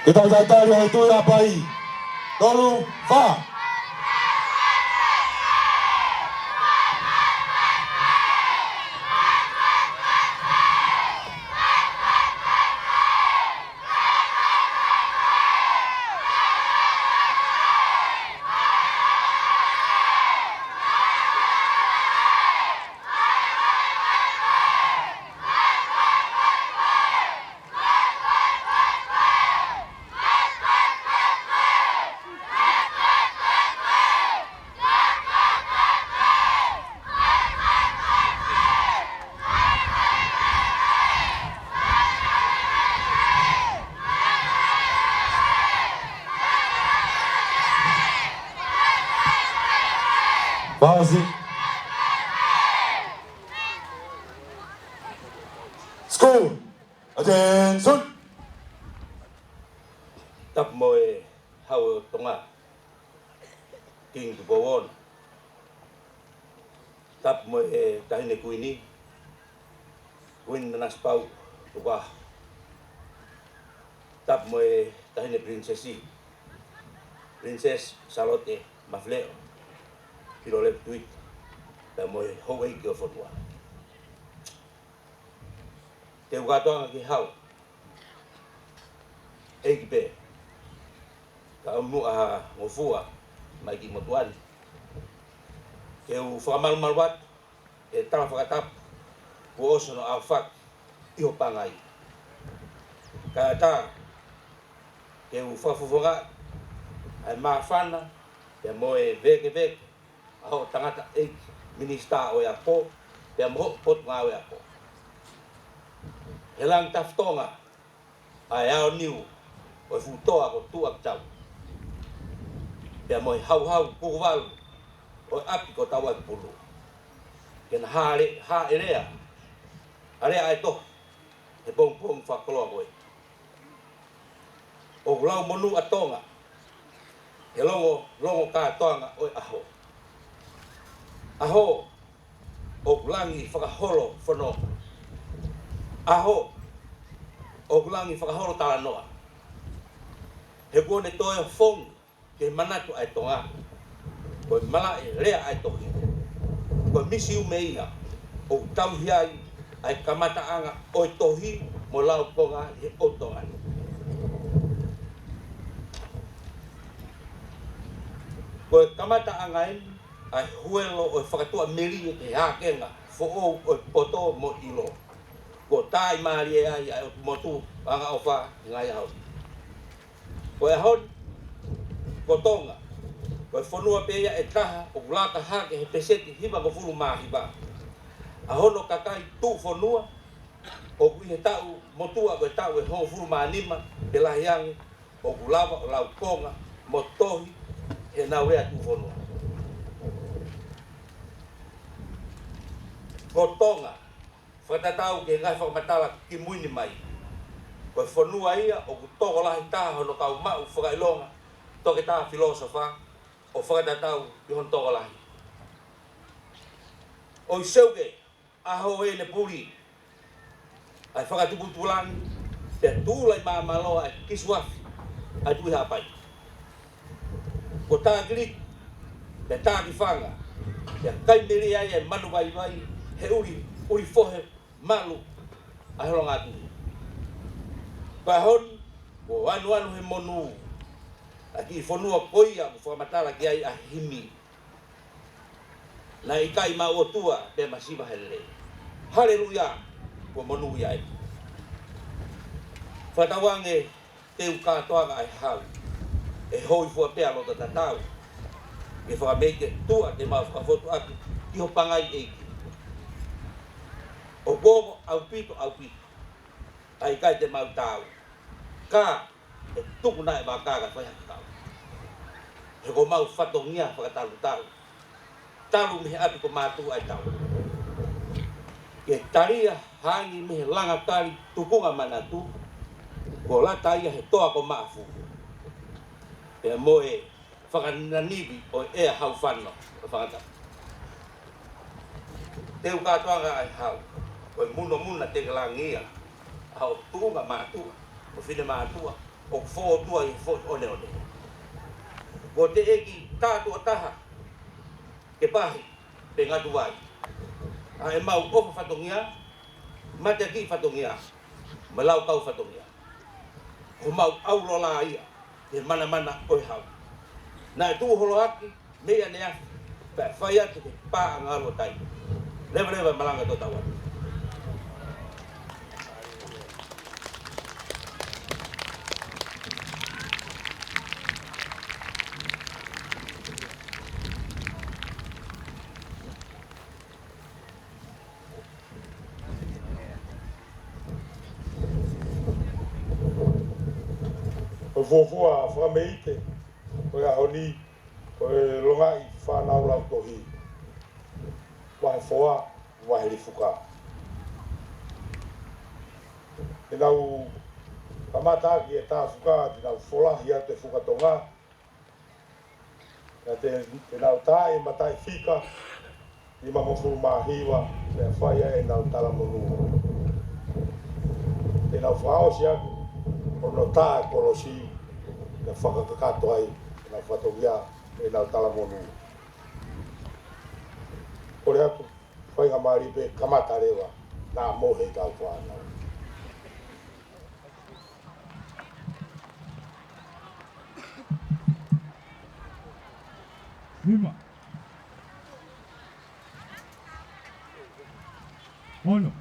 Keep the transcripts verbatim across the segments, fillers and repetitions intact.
Ke tau talitali ʻa e Tuʻi Haʻapai. Tolu, fā. Pause. School. Attention. Tapu mo e Hau ʻo Tonga, Kingi Tupou Ono. Tapu mo e Taʻahine Kuini, Kuini Nanasipauʻu Tukuʻaho. Tapu mo e Taʻahine Pilinisesi, Princess Sālote Mafileʻo Pilolevu Tuita, pea mo e houʻeiki ʻo e fonua. Te u kātoanga ki he Hau, ʻEiki pē, ka ʻoku muʻa ha ngofua mai ki motuʻa ni, ke u fakamalumalu atu e tala fakatapu kuo ʻosi hono ʻaofaki ʻi ho pangai. Kae ʻatā ke u fakafofongaʻi ʻa e māfana pea mo e vēkeveke ʻa hoʻo tangataʻeiki Minisitā ʻo e Ako pea mo hoʻo Potungāue Ako. He langi tafitonga ʻa e aoniu ʻo e fuʻu toa ko Tuʻakitau, pea mo e hauhau kukuvalu ʻo e ʻapi ko Tauʻakipulu, ke na hāʻele, hāʻelea ʻa e lea ʻa e tohi he pongipongi fakakoloa ko ē. ʻOku lau monū ʻa Tonga he longo, longo kātoanga ʻo e ʻaho. ʻAho ʻoku langi fakaholo fononga. ʻAho ʻoku langi fakaholo talanoa. He kuo ne toe fongi ki he manatu ʻa e Tonga ko e malaʻe lea ʻa e tohi. Ko e misiume ia ʻoku tauhi ai ʻa e kamataʻanga ʻo e tohi mo laukonga ʻi he ʻotu Tonga ni. Ko e kamataʻanga eni ʻa e huelo ʻo e fakatuʻamelie ki he ākenga foʻou ʻo e poto mo e ʻilo, kuo tāimālie ai ʻa e ʻOtu Motu Angaʻofa he ngaahi ʻaho ni. Ko e ʻaho ni, ko Tonga ko e fonua pē ia ʻe taha ʻoku laka hake he peseti hivangofulu mā hiva ʻa hono kakai tuʻufonua ʻoku ʻi he taʻu motuʻa ko e taʻu ʻe hongofulu mā nima pe lahi ange ʻoku lava ʻo laukonga mo tohi heʻenau lea tuʻufonua. Ko Tonga, fakatatau ki he ngaahi fakamatala kimui ni mai, ko e fonua ia ʻoku tokolahi taha hono kau maʻu fakaʻilonga toketā filōsofa ʻo fakatatau ki hono tokolahi. ʻOi seuke, ʻaho ē ne puli ʻa e fakatuputupu langi, pea tula ʻi māmāloa ʻa e kisuafi ʻa e Tuʻi Haʻapai. Kuo tākiliku pea tākifanga, pea kai melie ai ʻa e manu vaivai he ʻuli, ʻuli fohe malu ʻa e holongatuʻi. Ko e ʻaho ni, kuo anuanu he monū ʻa e kiʻi fonua ko ia ʻoku fakamatala ki ai ʻa e himi: Naʻe ʻikai maʻu ʻOtua pea masiva he lelei. Haleluia, kuo monūʻia ē. Fakatauange te u kātoanga ʻa e Hau ʻe hōifua pea loto tatau ke fakameʻite tuʻa te mau fakafotu atu ki ho pangai, ʻEiki. ʻOku ongo ʻaupito, ʻaupito ʻa e ʻikai te mau taau, ka ʻe tuku naʻe vaka ka fai hake kau. He ko homau fatongia fakatalutalu, talu mei he ʻapi ko Mātuʻa ʻe tau, ke talia hangi mei he langa kali tukunga manatu, kuo lata ia he toa ko Maʻafu, pea mo e fakananivi ʻo e ʻea haufano ʻo e fangata. Te u kātoanga ʻa e Hau, ko e munomuna tekelangi ia ʻa hoʻo tuʻunga mātuʻa mo finemātuʻa, ʻoku fōtua ʻi he foʻi ʻoneʻone. Ko e teʻeki tātuʻa taha ke pahi pe ngatu vai ʻa ʻemau ʻofa fatongia, mateaki fatongia, mo e laukau fatongia. Ko homau ʻaulola ia ki he manamana ʻo e hau. Naʻe tuʻu holo ʻaki mei ʻaneafi, pea fai atu ki he paʻanga ʻo taimi. Levaleva e malanga, tau ō atu. Ko e fuofua fakameʻite ʻo e ʻaho ni, ko e longaʻi fānau lautohi, vahe foa, vahe lifuka. Te nau kamata ʻaki e tā fuka, te nau folahi atu e fuka Tonga. Pea te, te nau tā e mataʻifika nimangofulu mā hiva, pea fai ai ʻenau talamonū. Te nau fakaʻosi atu hono tā e kolosi, pea fakakakato ai ʻenau fatongia, ʻenau talamonū. Kole atu, faingamālie pē kamata leva, naʻa mohe ʻetau fānau. Nima. Ono.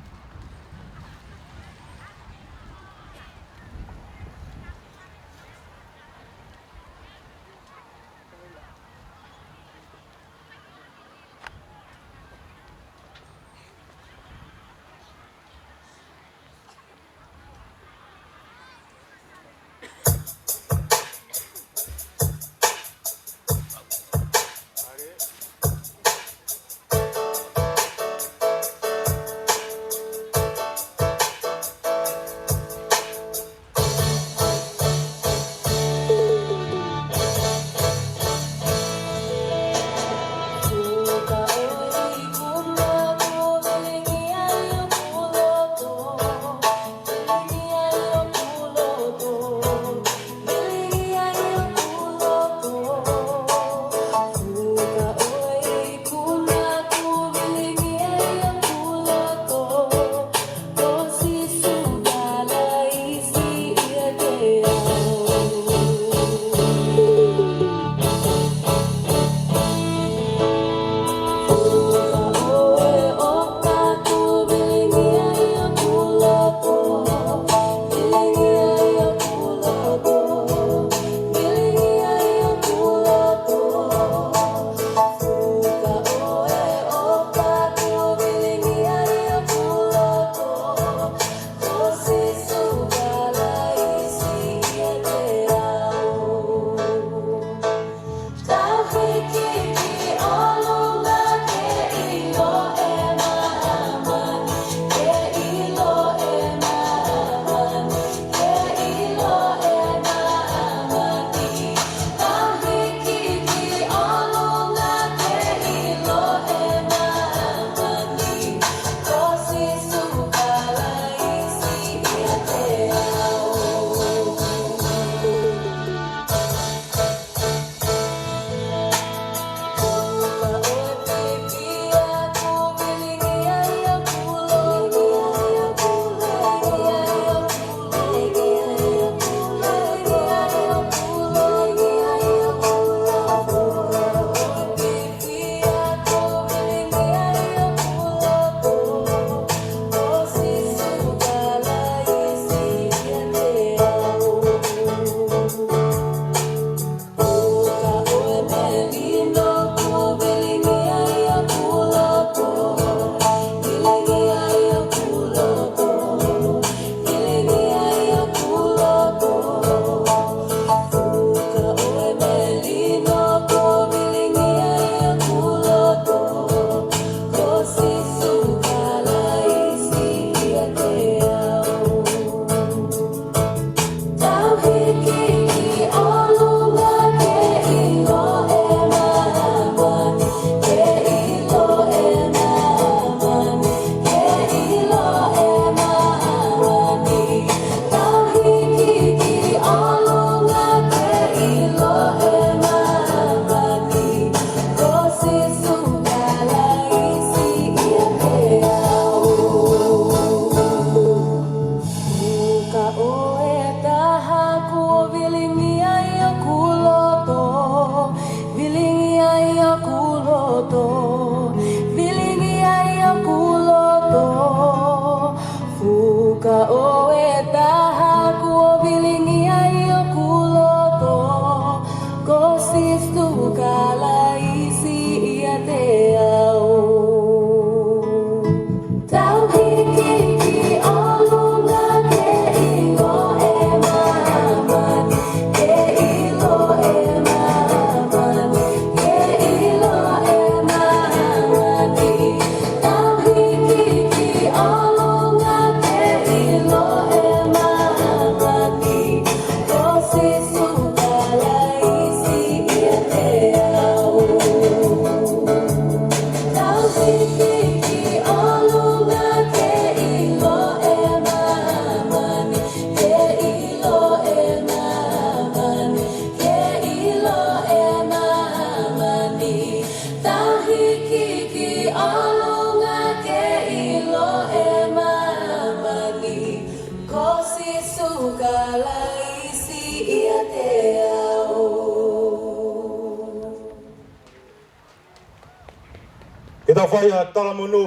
Ka fai ha talamonū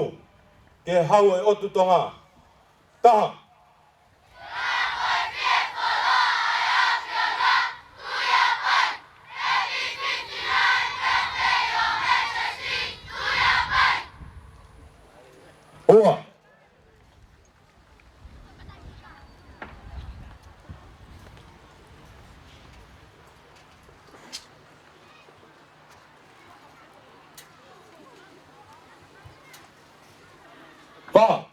ki he Hau ʻo e ʻOtu Tonga. Taha. Ua. Fā.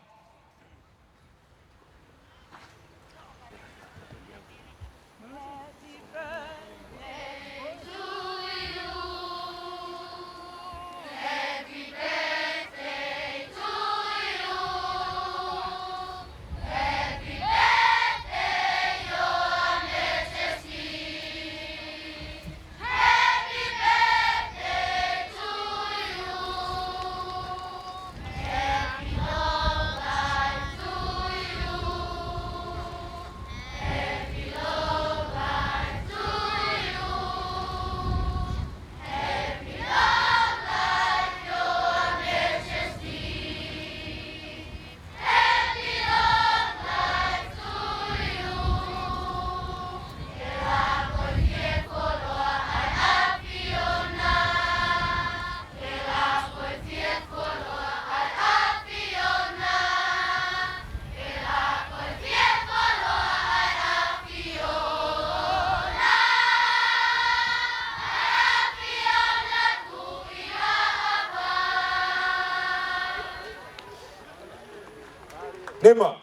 Nima.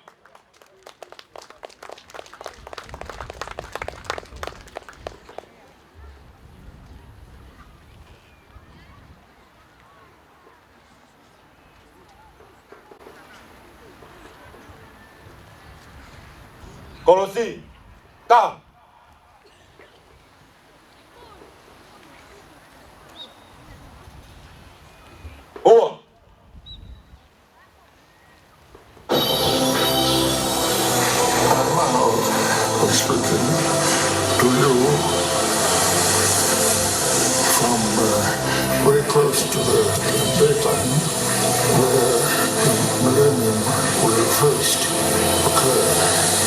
Kolosi. Taha. Ua. Speaking to you from, uh, very close to the daytime, where the millennium will first occur.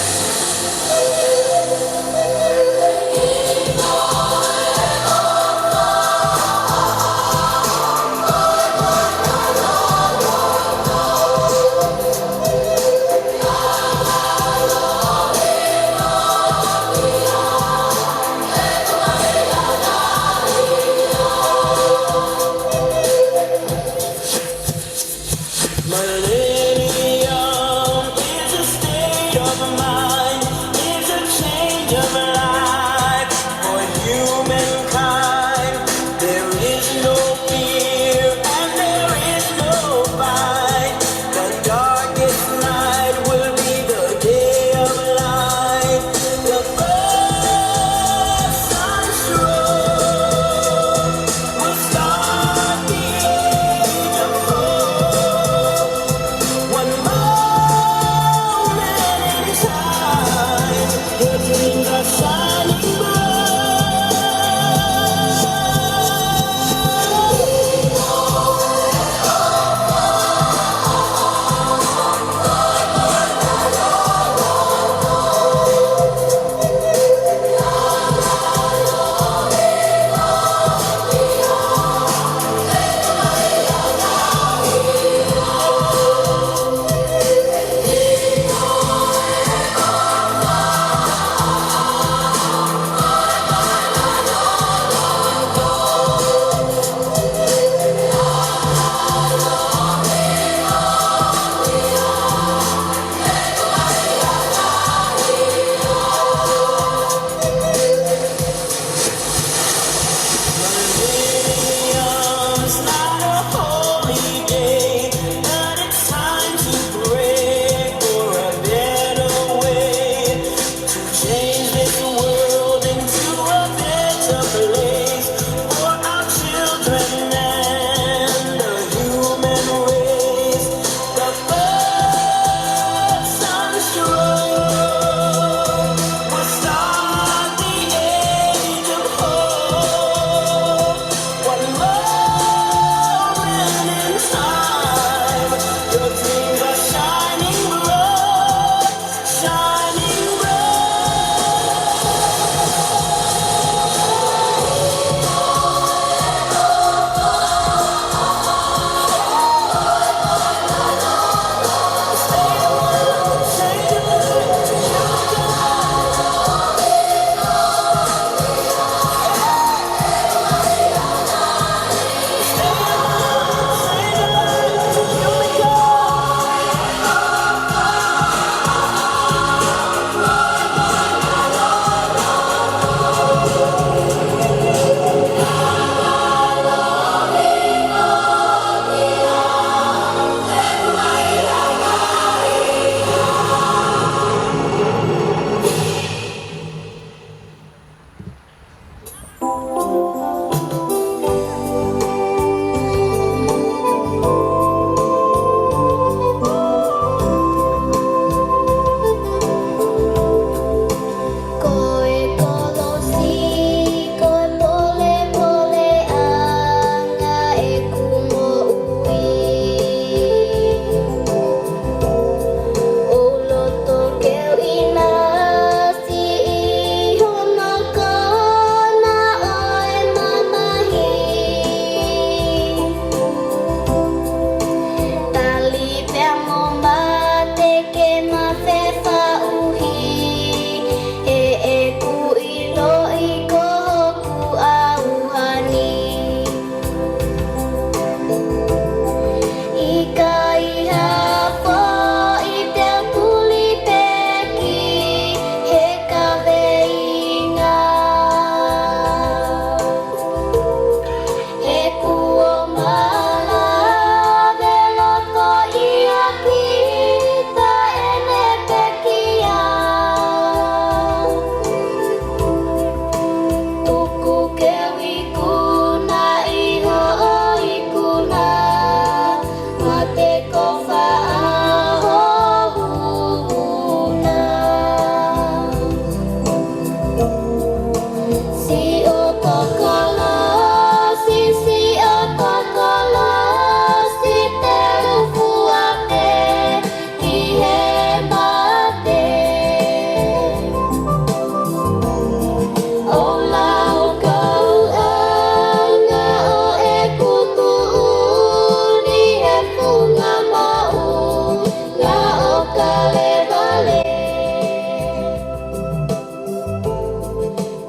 Valevale,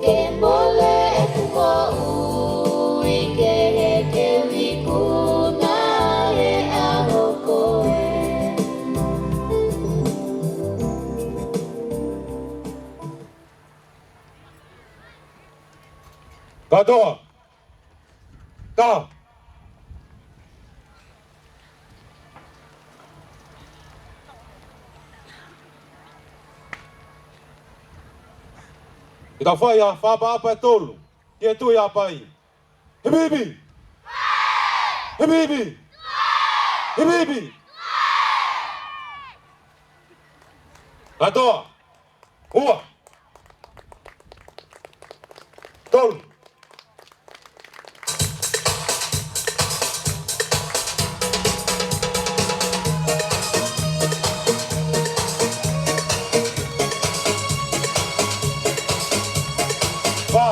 ke mole ʻeku moʻui, ke heke ikuna he ʻaho ko ē. Kātoa. Tā. Ke tau fai ʻa e fakaʻapaʻapa ʻe tolu ki he Tuʻi ʻa Haʻapai. Hipi hipi. Hipi hipi. Hipi hipi. Kātoa. Ua. Tolu. Fā.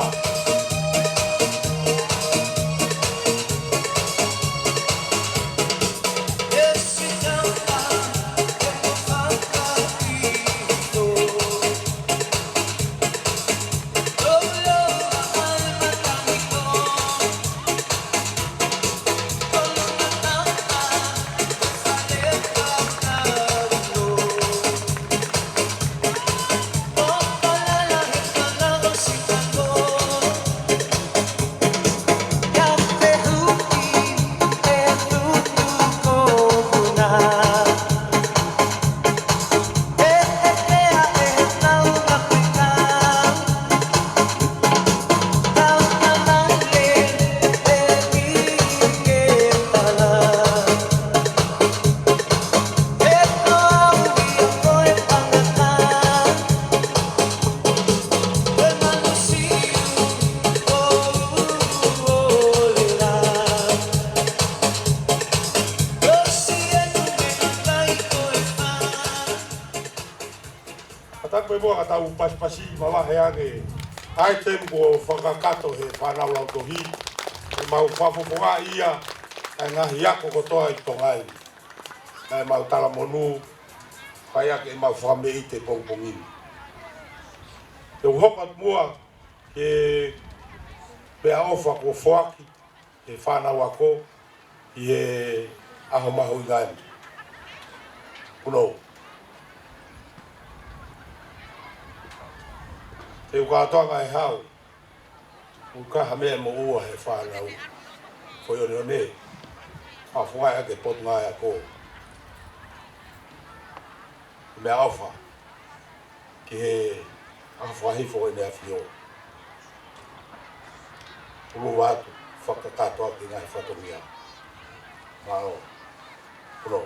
Ka tapu e moa ka tau pasipasi mavahe ange ʻa e temi kuo fakakakato he fānau lautohi. ʻE mau fakafofongaʻi ia ʻa e ngaahi ako kotoa ʻi Tonga ni. Naʻe mau talamonū, fai ake ʻemau fakameʻite pongipongi ni. Te u hoko atu muʻa ki he meʻaʻofa kuo foaki ʻe he fānau ako ʻi he ʻaho mahuʻinga ni. Kuno. Te u kātoa ange ʻe hau. ʻOku ʻikai ha meʻa moʻua he fānau. Foʻi ʻoneʻone. Fakafofongaʻi ʻaki e Potungāue Ako e meʻaʻofa ki he ʻaho fakahifo ʻEne ʻAfio. Ulu atu, fakakakato ʻaki e ngaahi fatongia. Mālō. Kuno.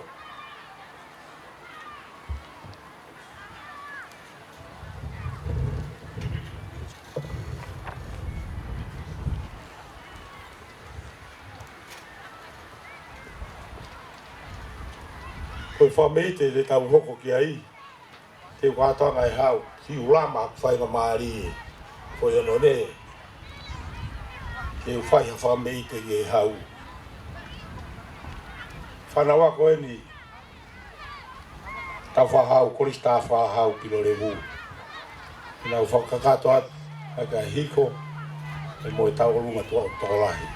Ko e fakameʻite te tau hoko ki ai, te u kātoa ange ʻe hau, siʻi ʻuluaki faingamālie, foʻi ʻoneʻone, te u fai ha fakameʻite ki he hau. Fānau ako eni, Taufaʻāhau, Kolisi Taufaʻāhau Pilolevu. Naʻa nau fakakakato atu ʻa e kakai hiko, ʻe mo e tauʻolunga tuʻa ʻo tokolahi.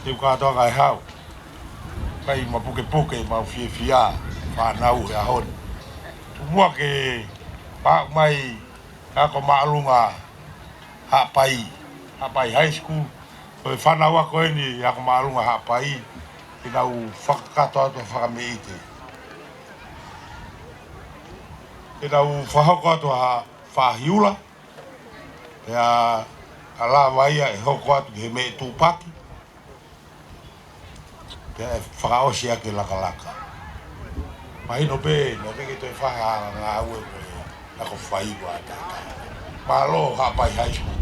Te u kātoanga e hau. Kai mapukepuke mau fiefia fānau he ʻaho ni. Tuku muʻa ke pau mai ako māʻolunga Haʻapai, Haʻapai High School. Ko e fānau ako eni ako māʻolunga Haʻapai, ʻenau fakakakato atu ha fakameʻite. ʻEnau fakahoko atu ha faʻahi ula, pea ʻe lava ia ʻe hoko atu ki he meʻa tupaki, pea ʻe fakaʻosi ʻaki e lakalaka. Mahino pē, naʻe ʻikai ke toe fai ha ngāue ko e ako fai ua ʻa e taʻataʻa. Mālō Haʻapai High School.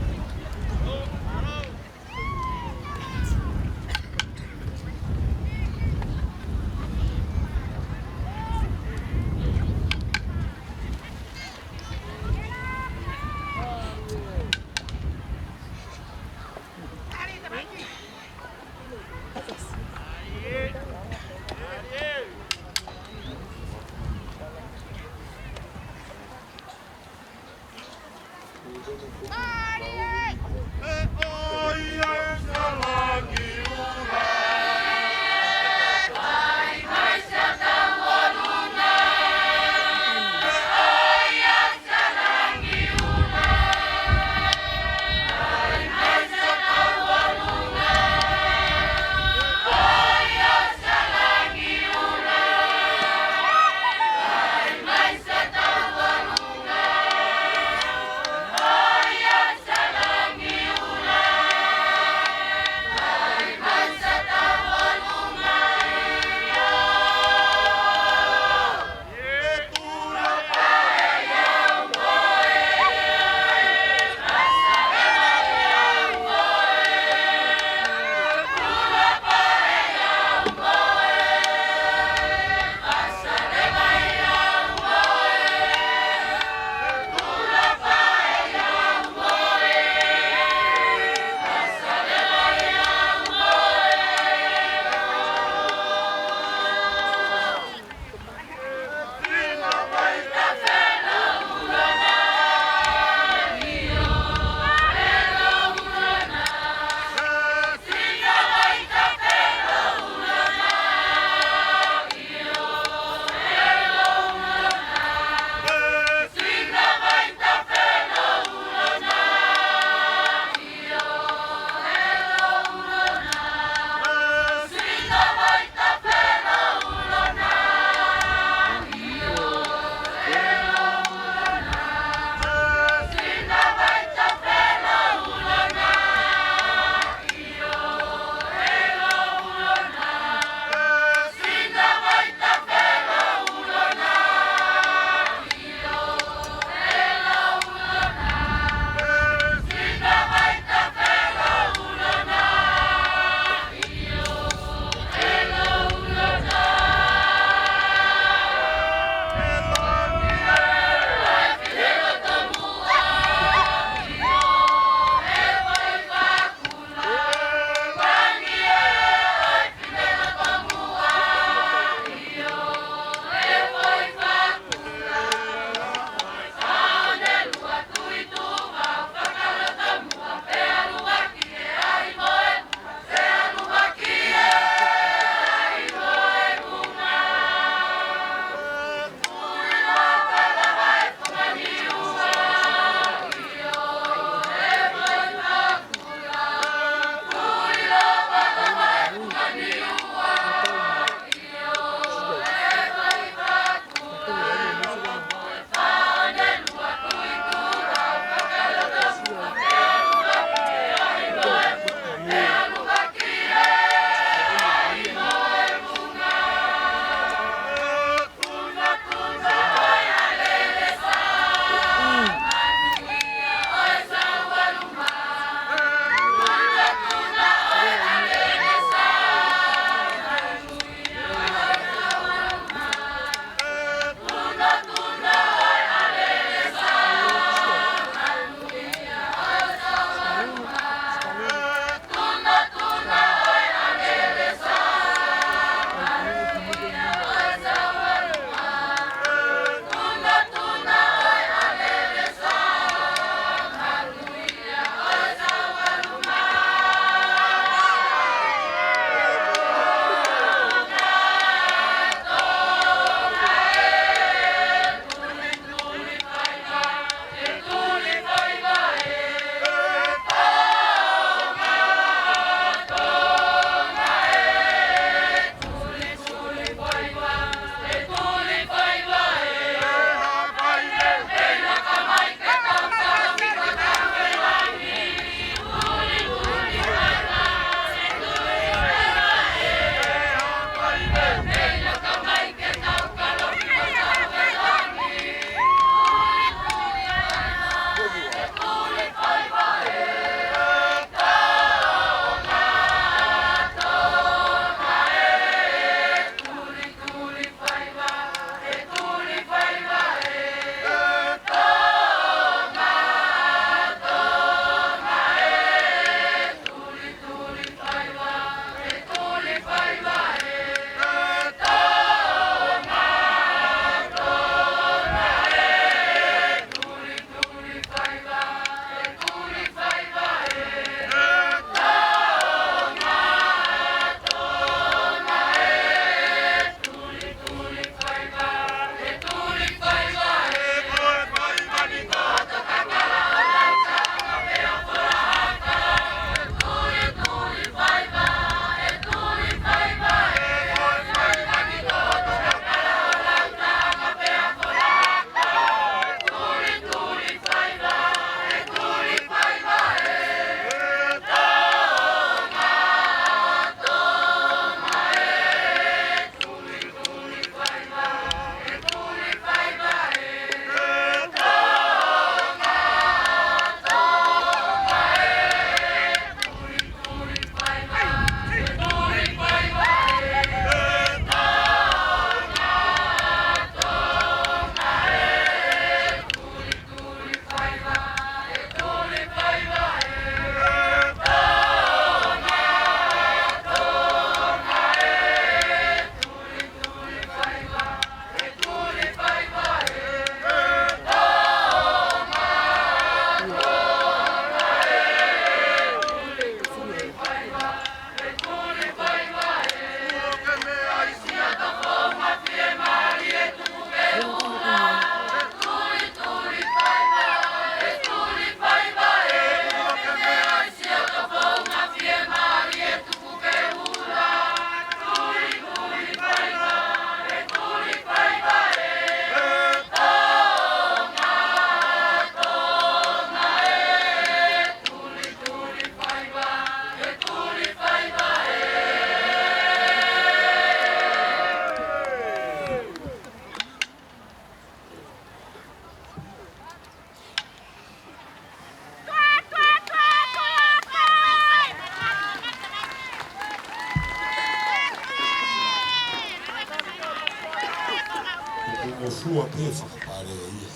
Ua pē fakapale ia,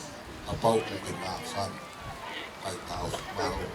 kapau ʻoku ke māfana, kae tau mālō.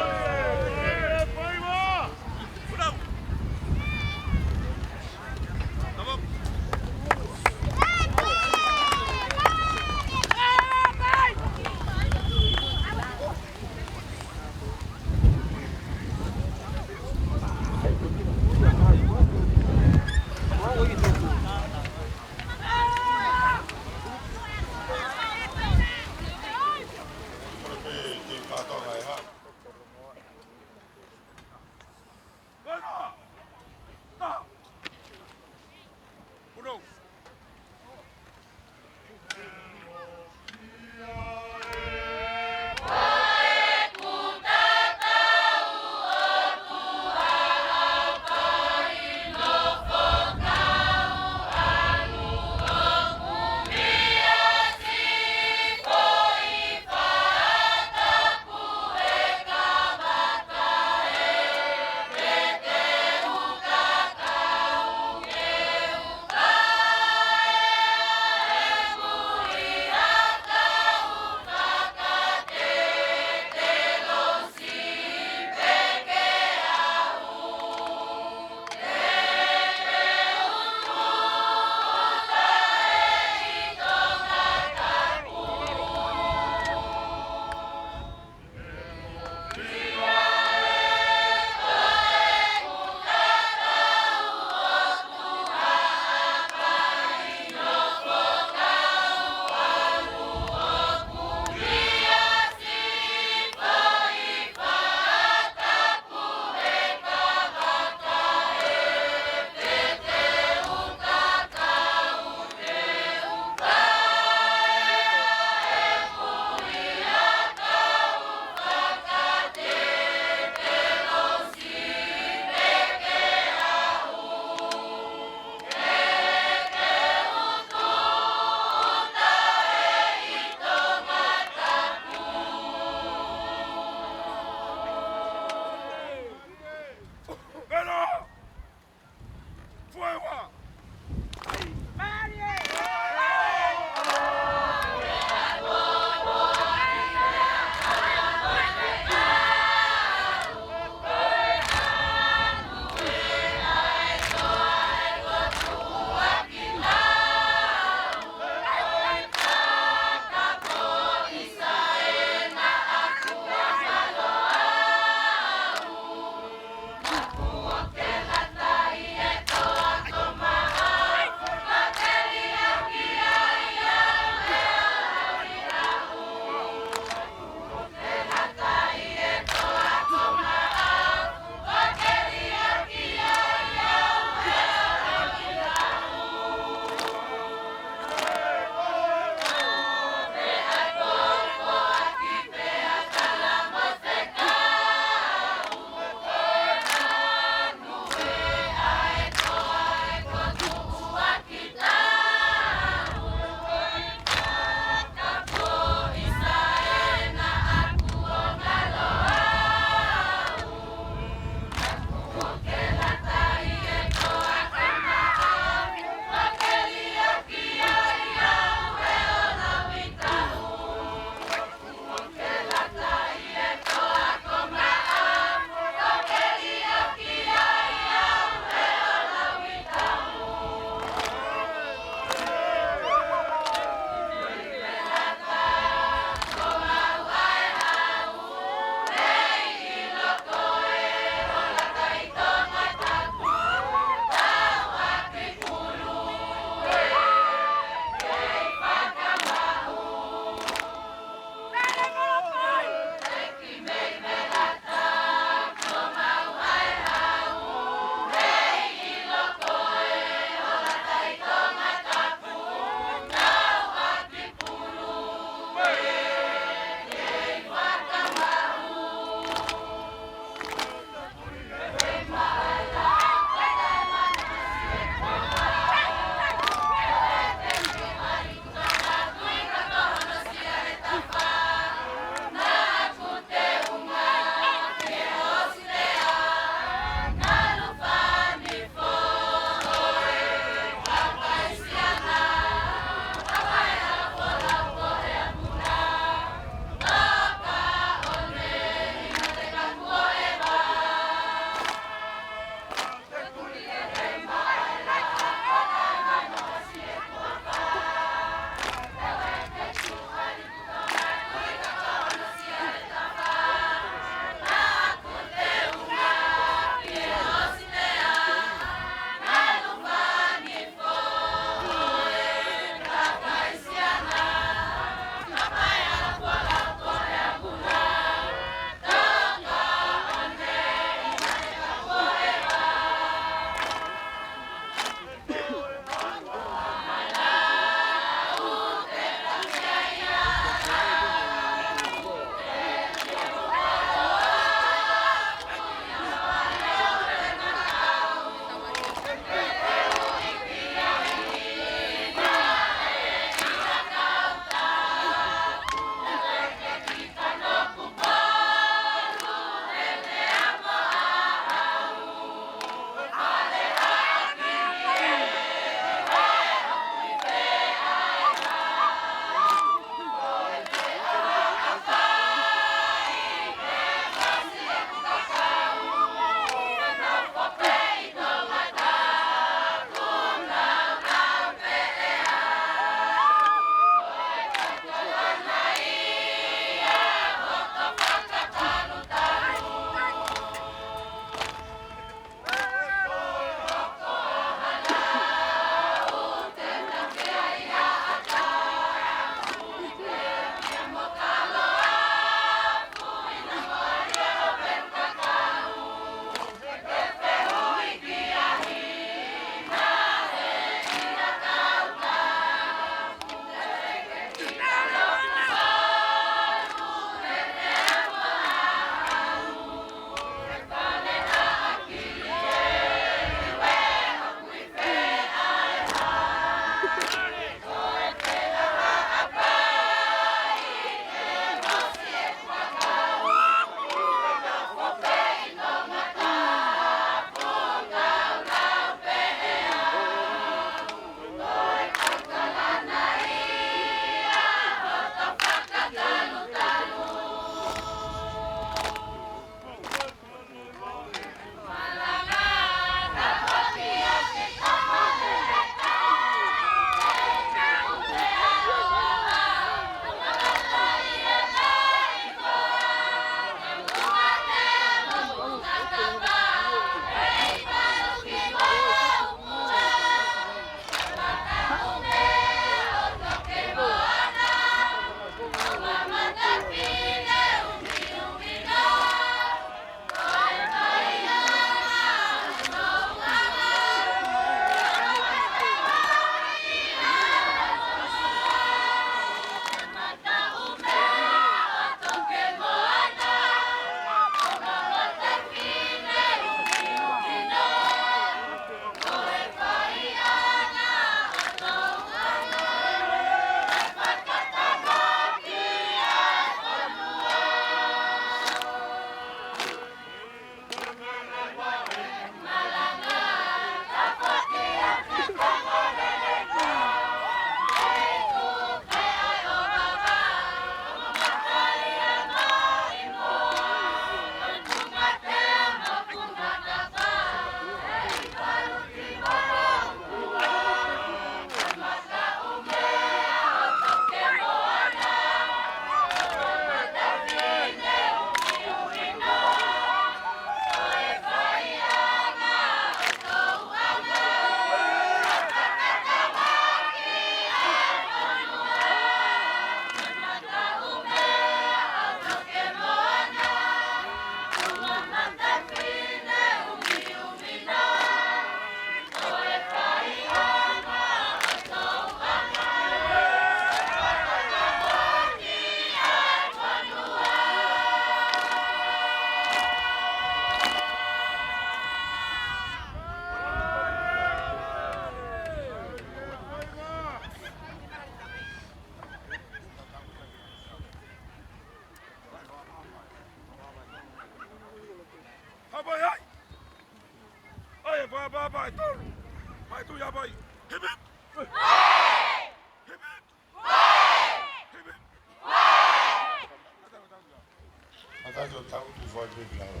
Tau tu fai pē ki lalo.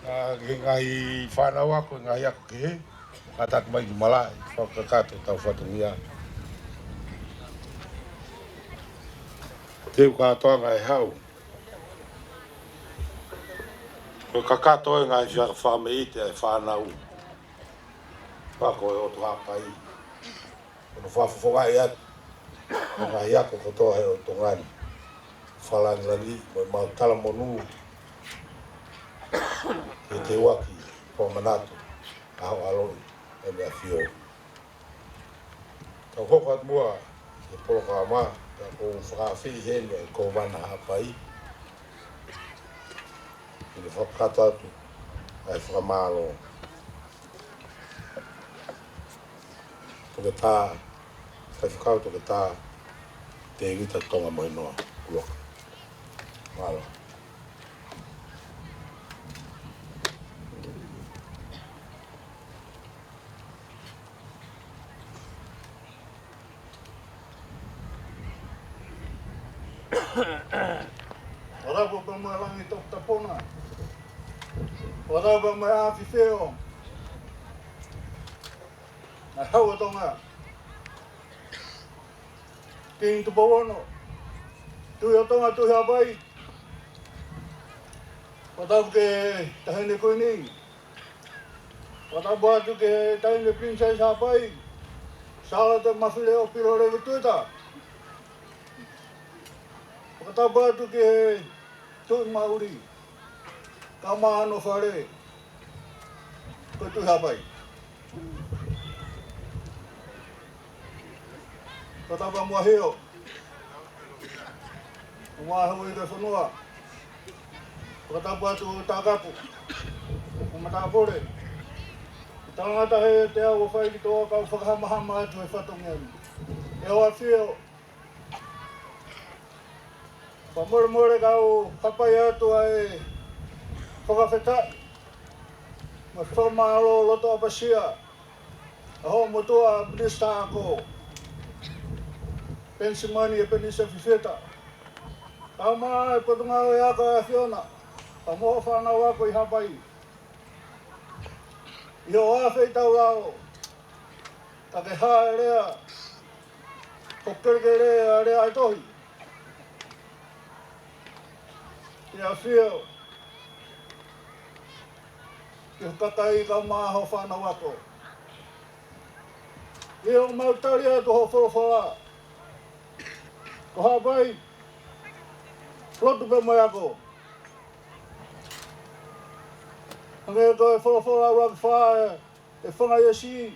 Ka ke ngaahi fānau ako, ngaahi ako kehe, kātaki mai ki malaʻe, fakakakato ʻetau fatongia. Teu kātoanga e hau. Ko e kakato e ngaahi fia fāmeite e fānau. Pea ko e ʻOtu Haʻapai. Ko hono fakafofongaʻi atu ʻo e ngaahi ako kotoa he ʻotu ngani. Fakalāngilangi mo e mau talamonū ke teuaki, pea manatu ʻa hoʻo ʻaloʻi ʻEne ʻAfio. Tau hoko atu muʻa ki he polokalama, pea ʻoku ou fakaafeʻi heni ʻa e Kōvana Haʻapai ke ne fakakakato atu ʻa e fakamālō. Toketā, Faifekau Toketā Tēvita Tonga Mahinoa ʻUluaki. Mālō. Fakatapu pea mo e langi toputapu na. Fakatapu pea mo e ʻAfio. ʻA e Hau ʻo Tonga. Kingi Tupou Ono. Tuʻi ʻo Tonga, Tuʻi Haʻapai. Fakatapu ki he Taʻahine Kuini. Fakatapu atu ki he Taʻahine Princess Haʻapai, Sālote Mafileʻo Pilolevu Tuita. Fakatapu atu ki he Tuʻi Māʻuli, kae ʻumaʻā hono fale, ko e Tuʻi Haʻapai. Fakatapu mo e ʻAfio. Mo e houʻeiki ʻo e fonua. Fakatapu atu Takapu mo Matāpule. Talangata he te au ʻo fai ki tō kau fakahamahama atu he fatongia ni. ʻE ʻAfio, fakamolemole kau hapai atu ʻa e fakafetaʻi mo e fakamālō loto ʻapasia ʻa hoʻo motuʻa Minisitā Ako, Penisimani ʻe Penise Fifita, kae ʻumaʻā e Potungāue Ako ʻa e ʻAfiona, pea mo hoʻo fānau ako ʻi Haʻapai. ʻI hoʻo afe ʻi taulalo, ka ke hā e lea, ko e kelekele ʻa e lea ʻa e tohi. ʻE ʻAfio, ki hoʻo kakai kae ʻumaʻā hoʻo fānau ako. ʻI hoʻomou tali atu hoʻo folofola, ko Haʻapai, lotu pē mo e ako. Hangē ko e folofola ʻuluaki fā ʻe, ʻe Fanga ʻIesi,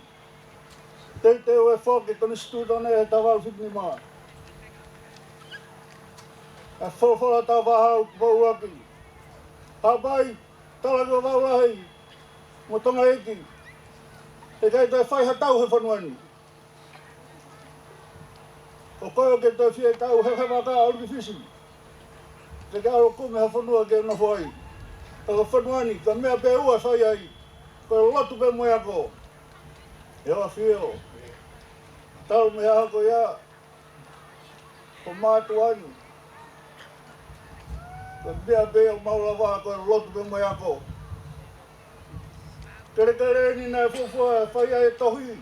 teuteu e foki e Konisitūtone he taha valu fitu nima. ʻA e folofola Taufaʻāhau Tupou ʻUluaki. Haʻapai, tala ki Vavaʻu Lahi mo Tonga iiki, heʻikai toe fai ha tau he fonua ni. Ko koe ʻoku ke toe fie tau he, he vaka ʻo ʻUluki Fisi, ke ke ʻalu ʻo kumi ha fonua ke nofo ai. Ka ko e fonua ni, ko e meʻa pē ʻe ua ʻe fai ai, ko e lotu pē mo e ako. ʻE ʻAfio, talu mei he ʻaho ko ia, ko mātuʻa ni, ko e meʻa pē ʻoku mau lava ko e lotu pē mo e ako. Kelekele ni naʻe fuofua fai ai e tohi,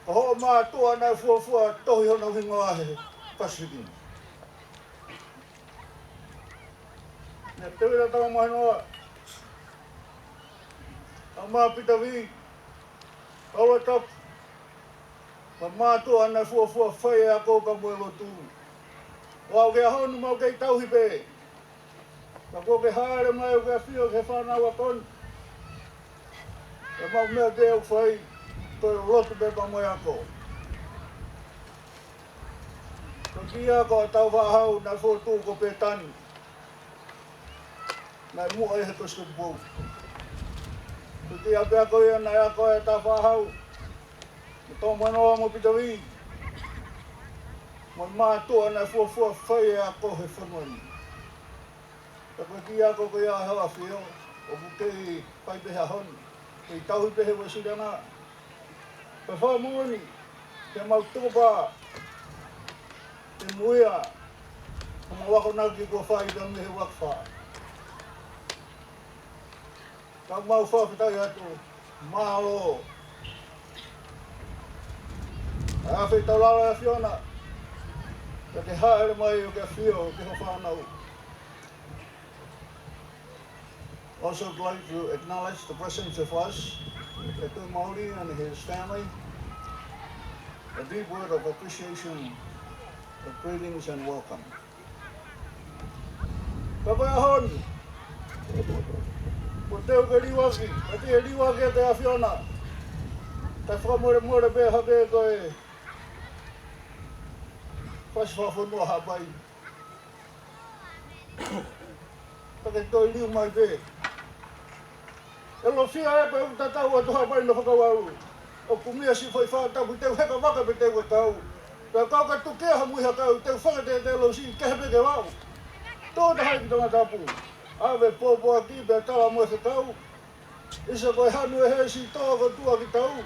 ko hoʻo mātuʻa naʻe fuofua tohi hono hingoa he Pasifiki ni. Naʻe Tēvita Tonga Mahinoa, ʻa Mā Pita Vī, ʻa Olotapu, ko e mātuʻa naʻe fuofua fai e ako pea mo e lotu. ʻO aʻu ki he ʻaho ni mau kei tauhi pē. Ka kuo ke hāʻele mai ʻo ke ʻafio ki he fānau ako ni, ʻemau meʻa pē ʻoku fai, ko e lotu pē pea mo e ako. Ko e kiʻi ako ʻa Taufaʻāhau naʻe fotu ko Pētani, naʻe muʻa ʻi he Kosipeli Tupou. Ko e kiʻi ʻapiako ia naʻe ako ai ʻa Taufaʻāhau mo Tonga Mahinoa mo Pita Vī, mo e mātuʻa naʻe fuofua fai e ako he fonua ni. Ka ko e kiʻi ako ko ia ʻa e ʻAfio, ʻoku kei fai pē he ʻaho ni, kei tauhi pē he Uēsiliana. Pea fakamoʻoni, ke mau tukupā, ke muia, Mo e akonaki kuo fai mei he uakifa. Ka mau fakafetaʻi atu. Mālō. ʻAi ha feitaulalo ʻe ʻAfiona. Ka ke hāʻele mai ʻo ke ʻafio ki ho fānau. Also, I'd like to acknowledge the presence of us, Tuʻi Mauli and his family. A deep word of appreciation, of greetings and welcome. Ka ko e ʻaho ni, kuo teu ke liuaki, ka te liuaki ʻe he ʻAfiona. Kae fakamolemole pē hake ko e fasi fakafonua Haʻapai. Ka ke toe liu mai pē. ʻE lofia ē pea u tatau atu Haʻapai no fakavalu. ʻOku mia si fai fā tapu teu heka vaka pe teu ke kau. Pea kau ka tukia ha mui ha kau teu fakatete lo si ke he peke vau. Tō ta hai ki Tongatapu. ʻAve pōpoaki pea tala mo e fekau. ʻIsa ko e hanu ʻe he si toa ko tua ki tau.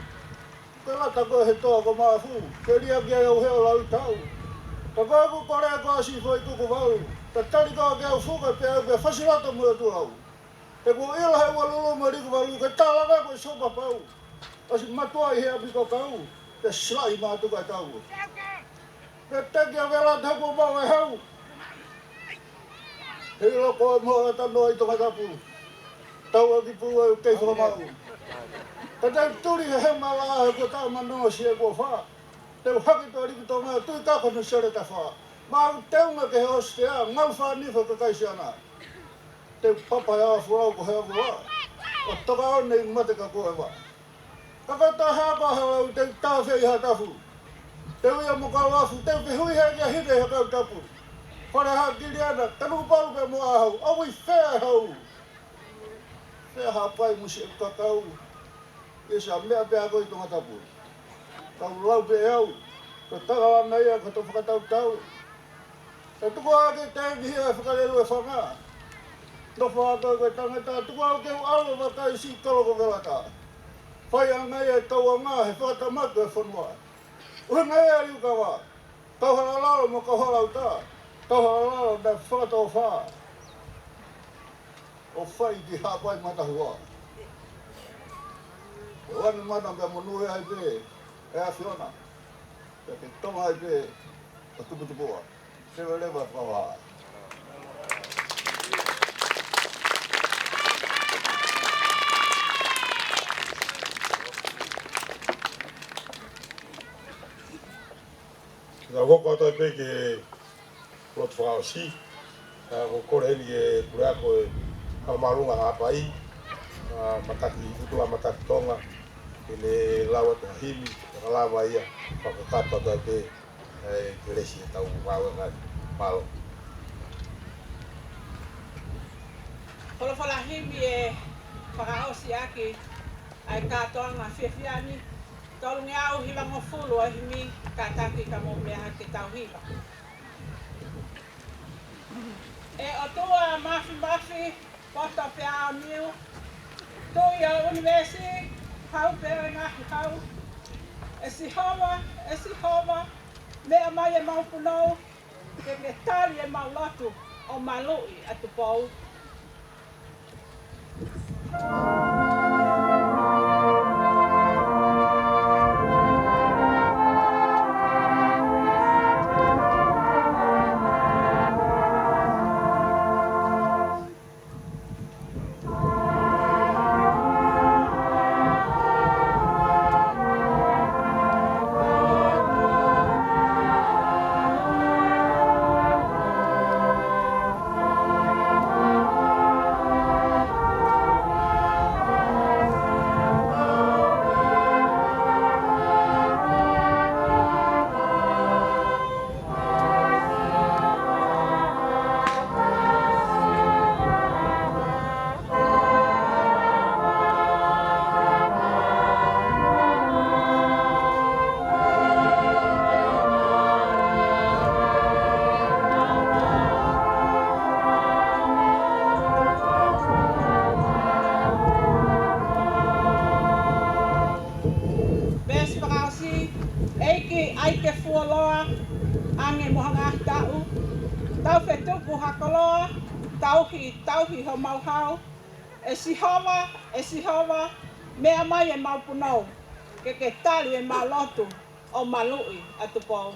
Ko e lata ko he toa ko Mafu, ke liaki ai au he ʻo lau tau. Ka ko e ku kore ko asi foʻi kuku vau. Ka tali ko ke au fuka pea au ke fasi lata mo e tulau. He kuo ʻilo he ua lulu mo e liku valu ke tala ko e sopa pau. Kasi matuʻa ʻi he ʻapi ko kau, ke silaʻi mātuku ʻa e tau. Ke teki a vela te kuo mau e hau. He ʻilo ko e moa tanoa ʻi Tongatapu. Tau ʻaki pū ʻe kei fakamaʻu. Ka tau tuli he hema la he kuo taʻamanoa si e kuo fā. Teu haki to liku Tonga tui ka ko no sele ta fā. Mau teu ma ke he ʻOsitea, ngau fā ni fo ka kai siana. Teu papa ʻe ʻa fulau ko he ʻa fulau. ʻO toka ʻo nei mate ka ko e vā. Ka ko ta ha ko ha lau teu ta fe ʻi ha tafu. Teu ia mo ka lafu, teu ke hui he kia hine he kau tapu. Fale ha kiliana, tanu palu ke mo ʻahau, ʻa ui fea hau. Fea Haʻapai musi e kakau. ʻIsa meʻa pea ko ʻi Tongatapu. Kau lau pē au, ko takalanga ia ko to fakatautau. Ka tuku ake te ni hia e fakalelu e fanga. No faka ko e tangata tuku au ke u alo vakai si kalo ko velata. Fai anga ia e tauanga he fakatamaki e fonua. Uhinga ia liu kava. Kauhala lalo mo kauhala uta. Kauhala lalo na fakatofa. ʻO fai ki Haʻapai matahua. ʻE wani mata pea monū ai pē, ʻe ʻAfiona. Pea ke tonga ai pē, ʻo tuputupuʻa. Seve leva fakaha. Ka hoko atu ai pē ke lotu fakaʻosi. Ka ko e kole heni ke pule ako e Fakamāʻolunga Haʻapai, ʻa Mataki, ʻUtula Mataki Tonga, ke ne lau atu ha himi, fakalava ia, fakakakato atu ai pē, ʻe kelesi e tau vāue ngani. Mālō. Folofola himi ʻe fakaʻosi ʻaki ʻa e kātoanga fiefia ni, tolungeau hivangofulu ʻa e himi, kātaki ka mou meʻa ke tau hiva. ʻE ʻOtua Mafimafi, poto pea ʻaoniu, Tuʻi ʻo e ʻunivēsi, hau pea ʻo e ngaahi hau. ʻE Sihova, ʻe Sihova, meʻa mai ʻemau punou, ke ke tali ʻemau lotu ʻo maluʻi ʻa Tupou. Veesi fakaʻosi, ʻEiki ʻai ke fuoloa ange mo ha ngaahi taʻu, Tau fetuku ha koloa, tauhi, tauhi homau hau. ʻE Sihova, ʻe Sihova, meʻa mai ʻemau punou, ke ke tali ʻemau lotu ʻo maluʻi ʻa Tupou.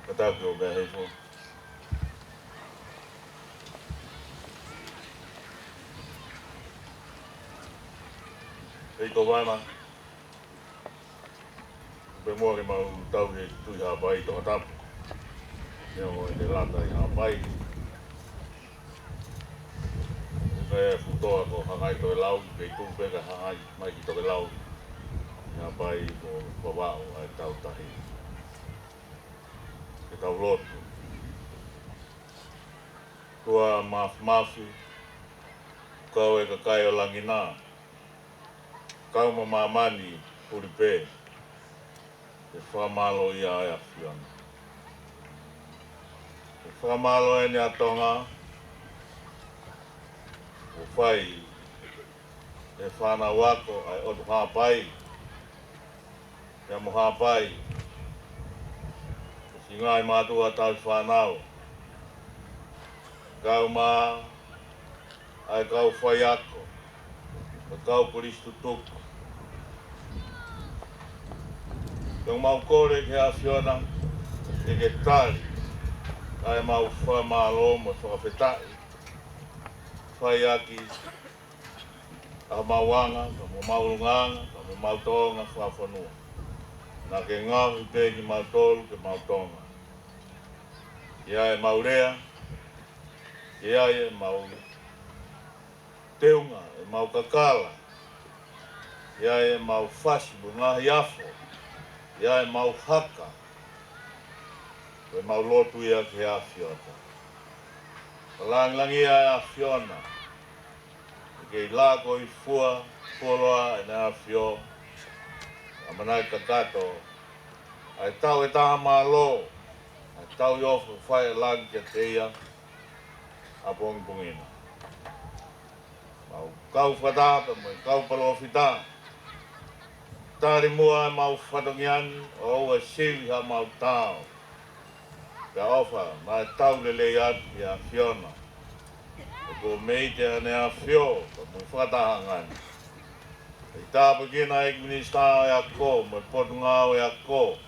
Ka tau ki ʻo meʻa hei fo. Hei ko vana. Pea mo ke mau tauhi e Tuʻi Haʻapai Tongatapu. Neongo ʻene lata ʻi Haʻapai. Ko e fuʻu toʻa ko Hangai Tokelau, kei tuʻu pē ka Hangai mai ki Tokelau. ʻI Haʻapai ko Vavaʻu ʻa e tau tahi. Ke tau lotu. ʻOtua Māfimafi, kau e kakai ʻo langi na, kau mo māmani huli pē, ke fakamālō ia ʻa e ʻAfiona. Ke fakamālō eni ʻa Tonga, ʻo fai ʻe he fānau ako ʻa e ʻOtu Haʻapai, pea mo Haʻapai, ʻo siʻi ngaahi mātuʻa tauhi fānau, kau mo e kau faiako, mo e kau kolisi tutuku. Pea ʻoku mau kole ki he ʻAfiona, ke ke tali ʻa ʻemau fakamālō mo e fakafetaʻi, fai ʻaki ʻa homau anga, pea mo homau ʻulungaanga, pea mo homau tōʻonga fakafonua. Naʻa ke ngaohi pē kimautolu ke mau Tonga. ʻI ai ʻemau lea, ʻi ai ʻemau teunga, ʻemau kakala, ʻi ai ʻemau fasi mo e ngaahi afo, ʻi ai ʻemau haka, ko ʻemau lotu ia ki he ʻAfiona. Ka langilangiʻia ʻa e ʻAfiona, ʻe kei lako ʻi fua, fuoloa ʻEne ʻAfio, ʻamanaki kakato, ʻa e tau ʻe taha mālō, ʻa e tau ʻi ʻofa fai ʻa langi kiate ia, ʻapongipongi na. Mau kau fakataha pea mo e kau palōfita, tali muʻa ʻemau fatongia ni, ʻo ʻoua ʻe sivi haʻamau tao. Pea ʻofa, naʻe tau lelei atu ki he ʻAfiona. ʻOku mei te ʻEne ʻAfio, pea mo e fakatahaʻanga ni. ʻEiki tāpuekina ʻEiki Minisitā ʻo e Ako, mo e Potungāue Ako.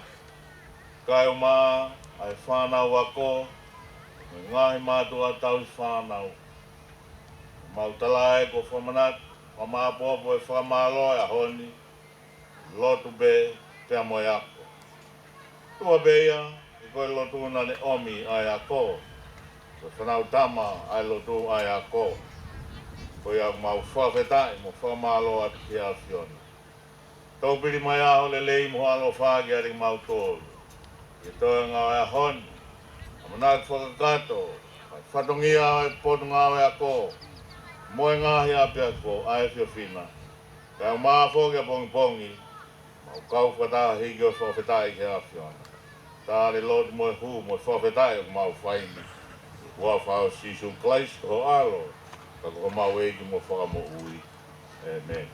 Kaeʻumaʻā ʻa e fānau ako, mo e ngaahi mātuʻa tauhi fānau. Mau tala ē ko e fakamanatu, fakamāʻopoʻopo e fakamālō ʻo e ʻaho ni, lotu pē, pea mo e ako. ʻOtua pē ia, he ko e lotu naʻa ne ʻomi ʻa e ako. Ko e Fānautama ʻa e lotu ʻa e ako. Ko ia ʻoku mau fakafetaʻi mo fakamālō atu ki he ʻAfiona. Tōpili mai ʻa ho lelei mo ho ʻaloʻofa kiate kimautolu. Ke toe ngāue ʻa e ʻaho ni, ʻamanaki fakakakato ʻa e fatongia ʻo e Potungāue Ako, mo e ngaahi ʻapiako ʻa e efiafi na. Kaeʻumaʻā foki ʻapongipongi, mau kau fakataha hiki ʻo fakafetaʻi ki he ʻAfiona. Tali e lotu mo e hū mo e fakafetaʻi ʻoku mau fai ni, ʻi he huafa ʻo Sīsū Kalaisi ko ho ʻAlo, ka ko homau ʻEiki mo Fakamoʻui. ʻĒmeni.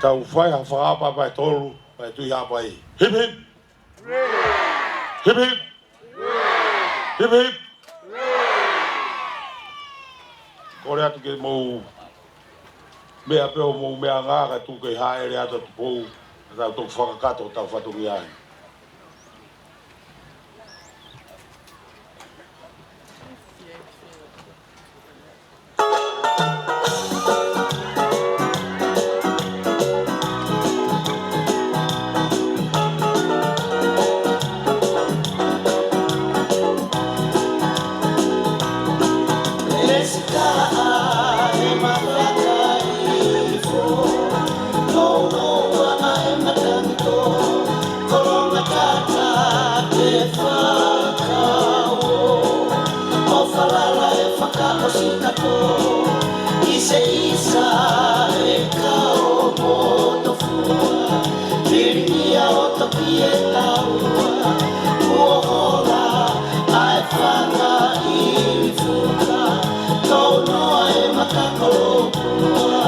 Tau fai ha fakaʻapaʻapa ʻe tolu, ʻa e Tuʻi Haʻapai. Hip hip! Hip hip! Hip hip! Kole atu ke mou meʻa pē ʻo mou meʻa ngā ka tuku ke hāʻele atu ʻa Tupou, ka tau toki fakakakato ʻetau fatongia ai. ʻO falala e fakaʻosi kato, ʻiseʻisa e kao mo tofua, pilingia ʻo toki e taua, kuo hola ʻa e fanga ʻi fuka, tau noa e maka kolopua.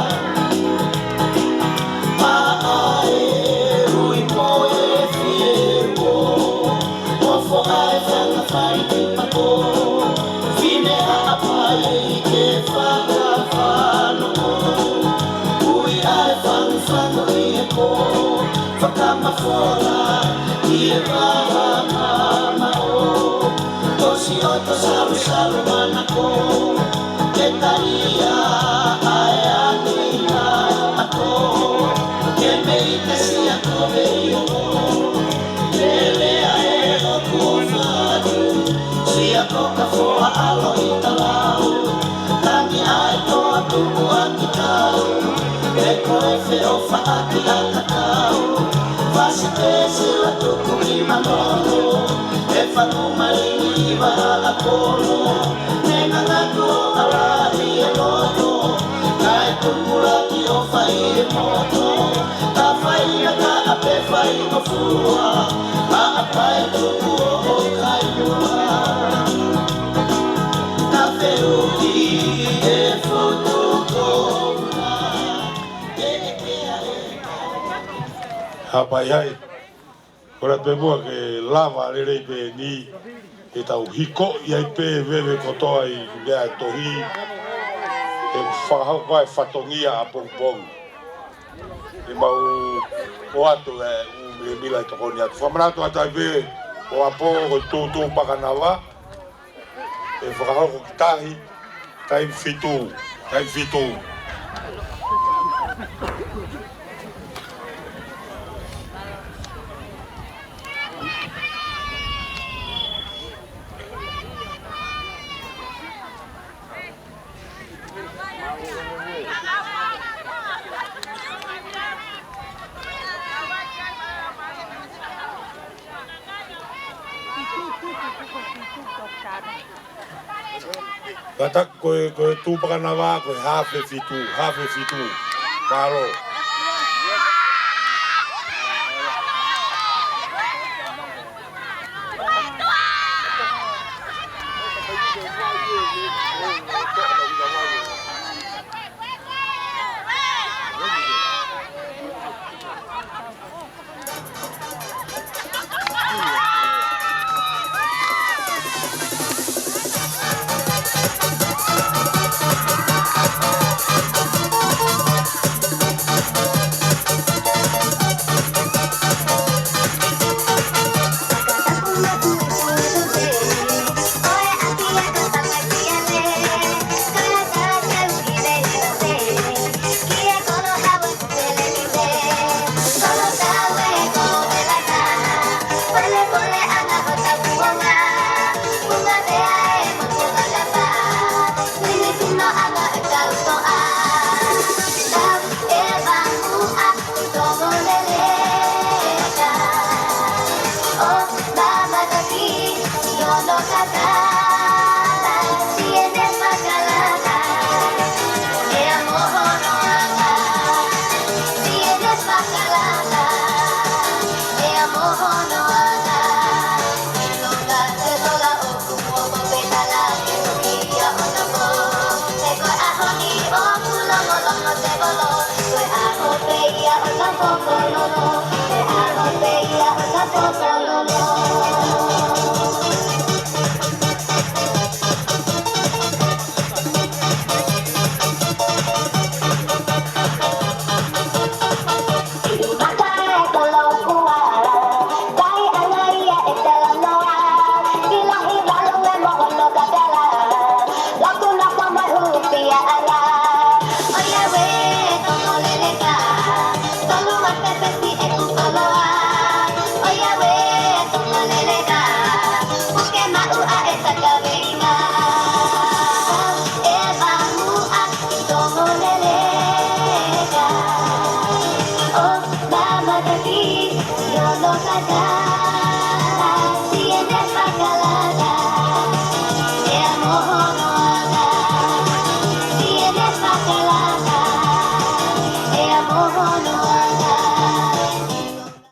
Maʻa e ui mo e fiefia, ʻo foʻi e fanga fai ki pako. Fine Haʻapai ke fakafanongo, ui ʻa e fangufangu ʻi he pō, fakamafola ʻi he vaha mamaʻo. Tosi ʻoto salusalu manako, ke talia ʻa e angi ʻa e ako, ke mei te sia ko vei o. Lele ʻa e ʻoku ʻo fatu, sia ko ka foa ʻalo ʻi talau, tangi ʻa e toa tuku ʻa ki tau, e ko e feʻofaʻaki ʻa ka tau, fasi te sila tuku ʻi manono, e fanu malingi ʻi vaha ʻa polo, ne ngangatu ʻo ʻalahi e loto, kae tupulaki ʻo fai e moto, ka fai na ka ʻape fai ʻo fua, Haʻapai tuku ʻo ʻo kai mua. Na fehuʻi e foto ko una, e ʻeke ʻa e Haʻapai hai. Kole pē muʻa ke lava lelei pē ni, ke tau hiko ʻi ai pē veve kotoa ʻi he meʻa tohi, ke fakahoko ai fatongia ʻapongipongi. ʻE mau ʻoatu e ʻū milemila ʻe tokoni atu. Fakamanatu atu ai pē ʻo ʻapo ko e tūtū pakanava, ʻe fakahoko ki tahi, taimi fitu, taimi fitu. Kata ko e, ko e tū pakanava, ko e hafe fitu, hafe fitu. Palo.